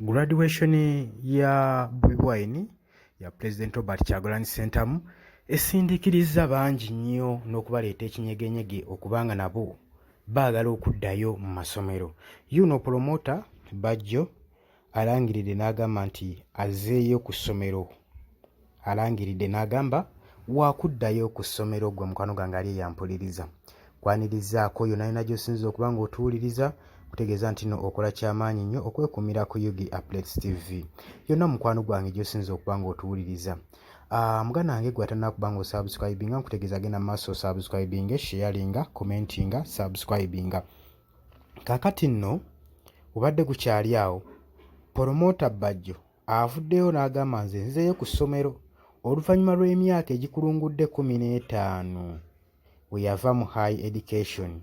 Graduation ya Bobi Wine ya Pulezidenti Robert Kyagulanyi Ssentamu esindiikirizza bangi nnyo n'okubaleeta ekinyegenyege okuba nga nabo baagala okuddayo mu masomero. Yuno pulomota Bajjo alangiridde n'agamba nti azzeeyo ku ssomero. Alangiridde n'agamba waakuddayo ku ssomero. Ggwe mukwano gwange ali eyampuliriza, kwanirizaako yonna yonna gy'osinziza okuba ng'otuwuliriza kutegeeza nti no okola kyamaanyi nnyo okwekuumira ku Ug Updates TV yonna mukwano gwange gy'osinziza okuba ng'otuwuliriza. Muganda wange gwe atanakuba nga osubscribinga, nkutegeeza genda mu maaso osubscribinge, sharinga, commentinga, subscribinga. Kaakati nno obadde gukyali awo, Poromoota Bajjo avuddeyo n'agamba nze nzizeeyo ku ssomero oluvannyuma lw'emyaka egikulungudde 15 we yava mu high education.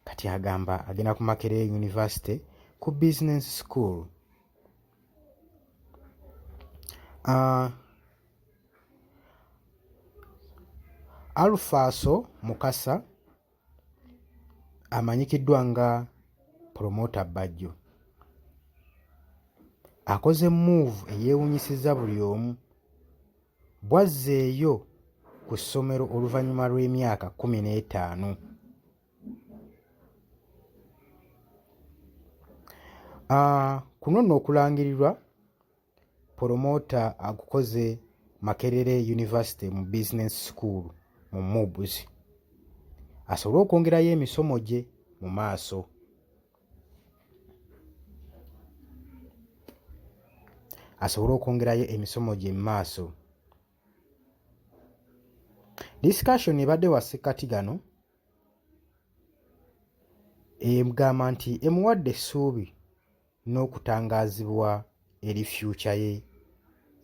Kati agamba agenda ku Makerere University ku business school. Alufaaso Mukasa amanyikiddwa nga Promoter Bajjo akoze move eyeewuunyisizza buli omu bw'azzeeyo ku ssomero oluvannyuma lw'emyaka 15. Kuno nno okulangirirwa Polomoota agukoze Makerere University mu Business School mu MUBS asobole okwongerayo emisomo gye mu maaso. Asobole okwongerayo emisomo gye mu maaso. Discussion ebadde wa ssekkati gano egamba nti emuwadde essuubi n'okutangaazibwa eri fyuca ye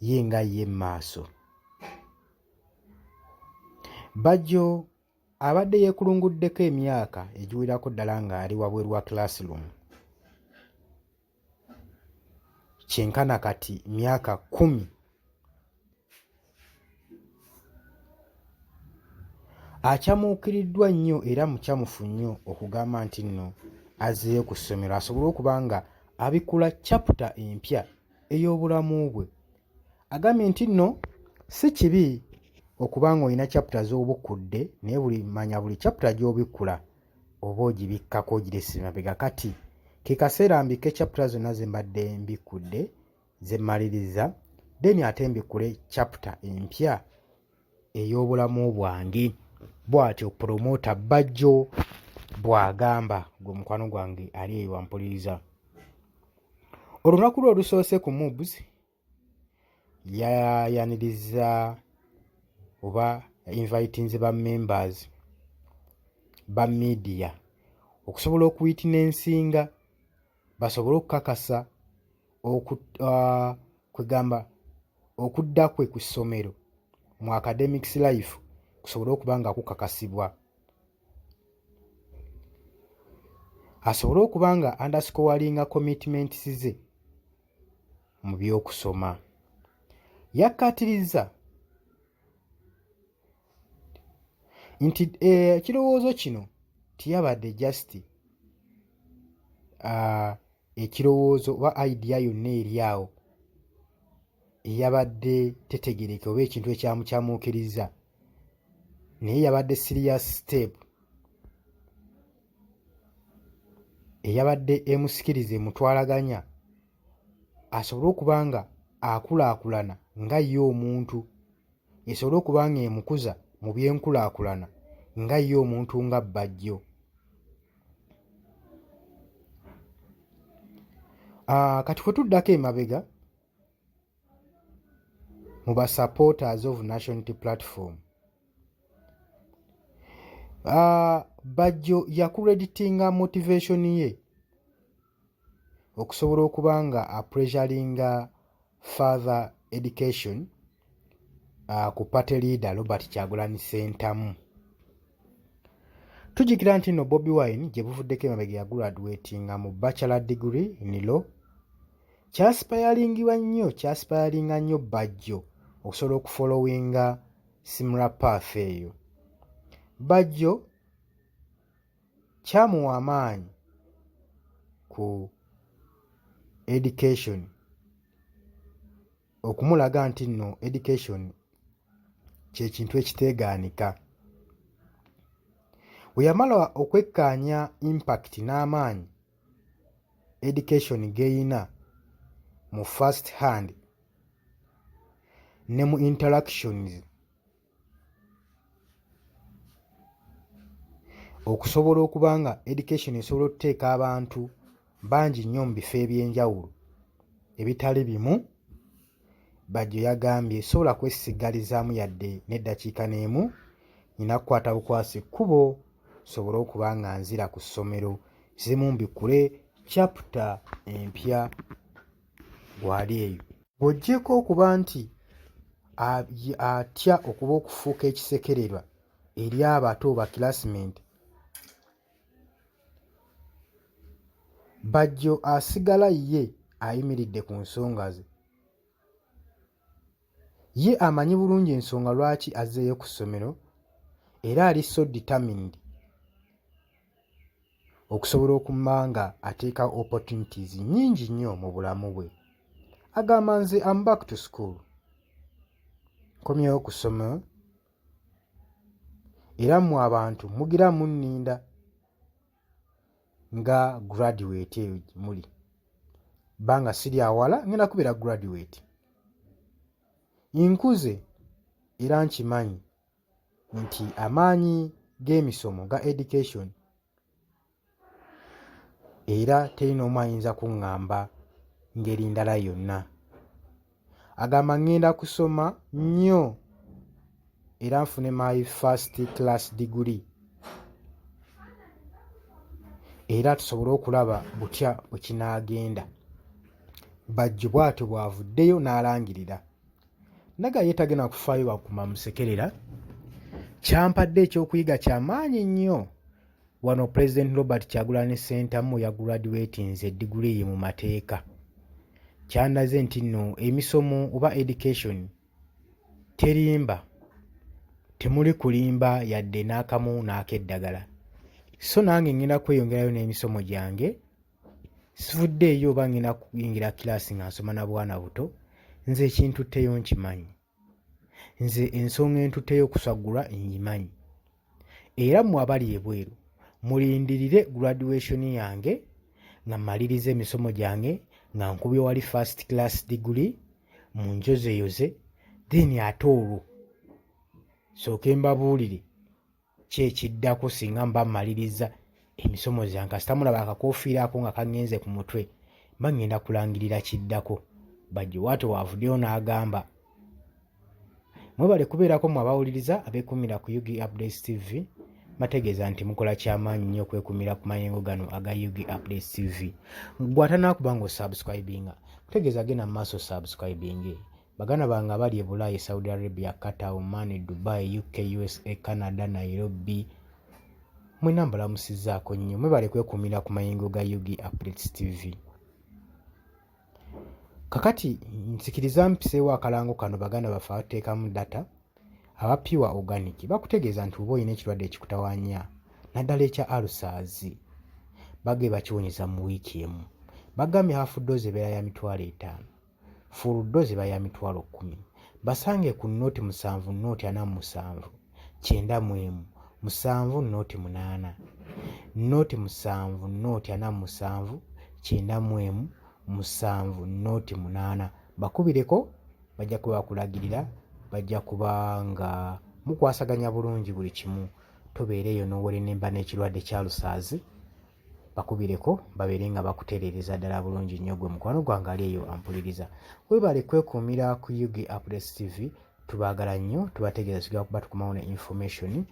ye nga ye mu maaso. Bajjo abadde yeekulunguddeko emyaka egiwerako ddala ng'ali wabweru wa classroom kyenkana kati myaka 10. Akyamuukiriddwa nnyo era mukyamufu nnyo okugamba nti nno azzeeyo ku ssomero asobole okuba nga abikkula chapter empya ey'obulamu bwe. Agambye nti nno si kibi okuba ng'olina chapter z'obukkudde naye buli manya buli chapter gy'obikkula oba ogibikkako ogirese emabega. Kati ke kaseera mbikke chapter zonna ze mbadde mbikkudde ze mmaliriza then ate mbikkule chapter empya ey'obulamu bwange, bw'atyo Promoter Bajjo bw'agamba. Gwe mukwano gwange ali eyo wampuliriza. Olunaku lwe olusoose ku MUBS yayaniriza oba invitinze ba members ba media okusobola okuwitinensinga basobole okukakasa kwegamba okudda kwe ku ssomero mu academics life kusobole okuba nga kukakasibwa, asobole okuba nga underscoringa commitments ze mu by'okusoma. Yakkaatirizza nti ekirowoozo kino teyabadde just ekirowoozo oba idea yonna eri awo eyabadde tetegereka oba ekintu ekyamukyamuukiriza, naye yabadde serious step eyabadde emusikiriza emutwalaganya asobole okuba nga akulaakulana nga ye omuntu, esobole okuba nga emukuza mu by'enkulaakulana nga ye omuntu nga Bajjo. Kati fwe tuddako emabega mu ba supporters of National Unity Platform, Bajjo yakureditinga motivation ye okusobola okuba nga apressuringa further education ku party leader Robert Kyagulanyi Ssentamu. Tujjukira nti nno Bobi Wine gye buvuddeko emabega yagraduatinga mu bachelor degree in law. Kyasipayaringibwa nnyo, kyasipayaringa nnyo Bajjo okusobola okufollowinga similar path eyo. Bajjo kyamuwa amaanyi ku education okumulaga nti nno education kye kintu ekiteegaanika. Bwe yamala okwekkaanya impact n'amaanyi education g'erina mu first hand ne mu interactions okusobola okuba nga education esobola okuteeka abantu bangi nnyo mu bifo eby'enjawulo ebitali bimu, Bajjo yagambye, Sobola kwesigalizaamu yadde n'eddakiika n'emu, nnina kukwata bukwasi kkubo nsobole okuba nga nzira ku ssomero nziremu mbikkule chapter empya gwali eyo. Ng'oggyeeko okuba nti atya okuba okufuuka ekisekererwa eri abato ba classmate, Bajjo asigala ye ayimiridde ku nsonga ze. Ye amanyi bulungi ensonga lwaki azzeeyo ku ssomero era ali so determined okusobola okuba nga ateekawo opportunities nnyingi nnyo mu bulamu bwe. Agamba nze am back to school. Nkomyewo ku ssomero era mmwe abantu mugira munninda nga graduate eyo muli banga siri awala ngenda kubeera graduate. Nkuze era nkimanyi nti amaanyi g'emisomo ga education era teri n'omu ayinza kuŋŋamba ngeri ndala yonna. Agamba ŋŋenda kusoma nnyo era nfune my first class degree era tusobole okulaba butya bwe kinaagenda. Bajjo bw'atyo bw'avuddeyo n'alangirira. Naga ye tagenda kufaayo bakuma musekerera. Kyampadde ekyokuyiga kya maanyi nnyo. Wano Pulezidenti Robert Kyagulanyi Ssentamu yaguladuwetinze diguli ye mu mateeka. Kyandaze nti nno emisomo oba education terimba, temuli kulimba yadde n'akamu n'akeddagala. So nange ngenda kweyongerayo n'emisomo gyange sivuddeeyo oba ngenda kuyingira kiraasi nga nsoma na bwana buto nze ekintutteyo nkimanyi nze ensonga entutteyo okusaggulwa ngimanyi era mmwe abali ebweru mulindirire graduation yange nga mmaliriza emisomo gyange nga nkubye wali first class degree mu njozeyoze then ate olwo sooke mbabuulire ki ekiddako singa mba mmaliriza emisomo gyange kasita mulaba akakoofiira ako nga kaŋŋenze ku mutwe mba ŋŋenda kulangirira kiddako bajjo waate waavuddeyo n'agamba mwebale kubeerako mu abawuliriza abeekuumira ku ug updates tv bategeeza nti mukola kyamaanyi nnyo okwekuumira ku mayengo gano aga ug updates tv gwe atanakuba nga osubscribinga kutegeeza genda mu maaso subscribinge Baganda bange abali e Bulaaya, Saudi Arabia, Qatar, Oman, Dubai, UK, USA, Canada, Nairobi, mwena mbalamusizzaako nnyo. Mwebale kwekuumira ku mayengo ga UG Updates TV. Kakati nsikiriza mpiseewo akalango kano baganda baffe abateekamu data aba pure organic bakutegeeza nti oba olina ekirwadde ekikutawanya naddala ekya ulcers bagee bakiwonyeza mu wiiki emu. Bagambye half dose ebeera ya 50,000. Full dose eba ya 10,000. Basange ku 0 7 0 47 91 7 0 8. 0 7 0 47 91 7 0 8. Bakubireko bajja kuba bakulagirira, bajja kuba nga mukwasaganya bulungi buli kimu. Tobeera eyo n'owerenemba n'ekirwadde kya lusaazi. Bakubireko babeere nga bakutereereza ddala bulungi nnyo gwe mukwano gwange ali eyo ampuliriza. Webale kwekuumira ku UG Updates TV, tubaagala nnyo, tubategeeza tugenda kuba tukomawo ne information